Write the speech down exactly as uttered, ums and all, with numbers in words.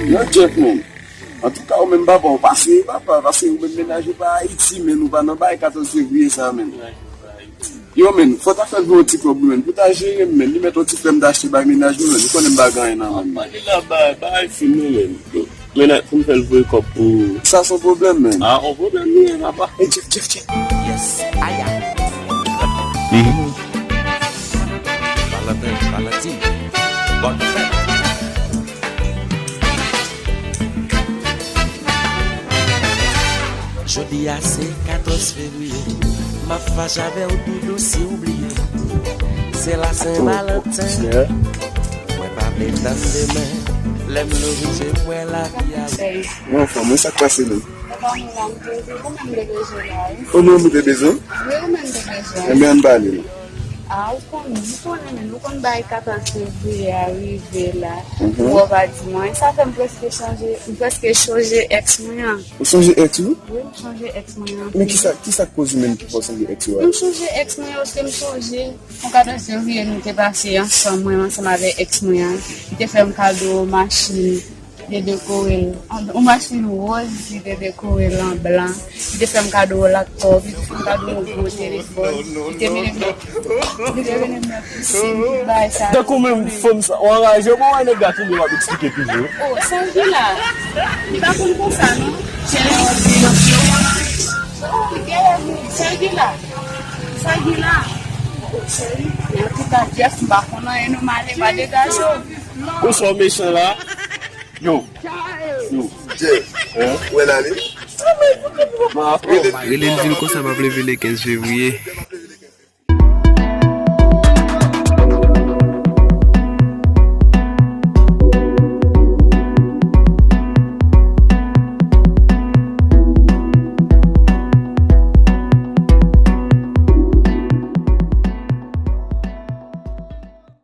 Yo, Jeff, man. Antouka, ou menm papa, ou pase, papa, paske ou menm mennaj ou pa Ayiti, men ou pa nan bay katòz fevriye sa, men. Yo, men, fò ta fè l voye yon ti kòb, men, pou ta jere m, men, li mèt yon ti frè m ta achte bay mennaj mwen, men, ou konnen m pa gen anyen nan men m. Papa, li la bay, bay fim, men. Mennaj, pou m fè l voye kòb pou ou. Sa se yon pwoblèm, men. Ah, yon pwoblèm li ye, papa. Hey, Jeff, Jeff, Jeff. Yes, aya. Mhm. Valentin, Valentine, bonne fête. Jodi a se katòz fevriye. M ap fache avè w doudou si w bliye. Se la Sen Valanten. Mwen pa vle tann demen. Lè m louvri je m wè lavi a. Mwen anfòm, men sa k pase menm? Papa, mwen la, m te di, ou menm te bezwen la, wi. Ou menm ou te bezwen? Wi, ou menm te bezwen. Enben, ann pale la. Ah, ou konn, ou konnen, men, ou konn bay katòz fevriye a rive la. Mhm. Ou pa di mwen, sa fè m prèske chanje, m prèske chonje èks mwen an. Ou sonje èks ou? Wi, m chonje èks mwen an. Men kisa, kisa k koz ou menm ki fè w sonje èks ou a? M chonje èks mwen an, paske m sonje yon katòz fevriye nou te pase ansanm, mwen ansanm avè èks mwen an. Li te fè m kado machin, li te dekore l. Yon machin wòz, li te dekore l an blan. Li te fè m kado laptòp, li te fè m kado yon gwo telefòn. Li te mennen m nan, li te mennen m nan pisin, tout bagay sa. Tankou menm fanm sa, w anraje, bon, wè nèg la tounen w ap eksplike toujou. Oh, sa ki la? Li pa konn konsa, non. Chèlè w ap di nan pye w. Oh, li genlè moun. Sa ki la? Sa ki la? Oh, cheri, men antouka, Jeff, m pa konn anyen, non, m ale, pa degaje w. Konsa w mechan la. Yo. Yo. Jeff, hein? Ou wè l ale? Rele l di l konsa m ap leve le kenz fevriye.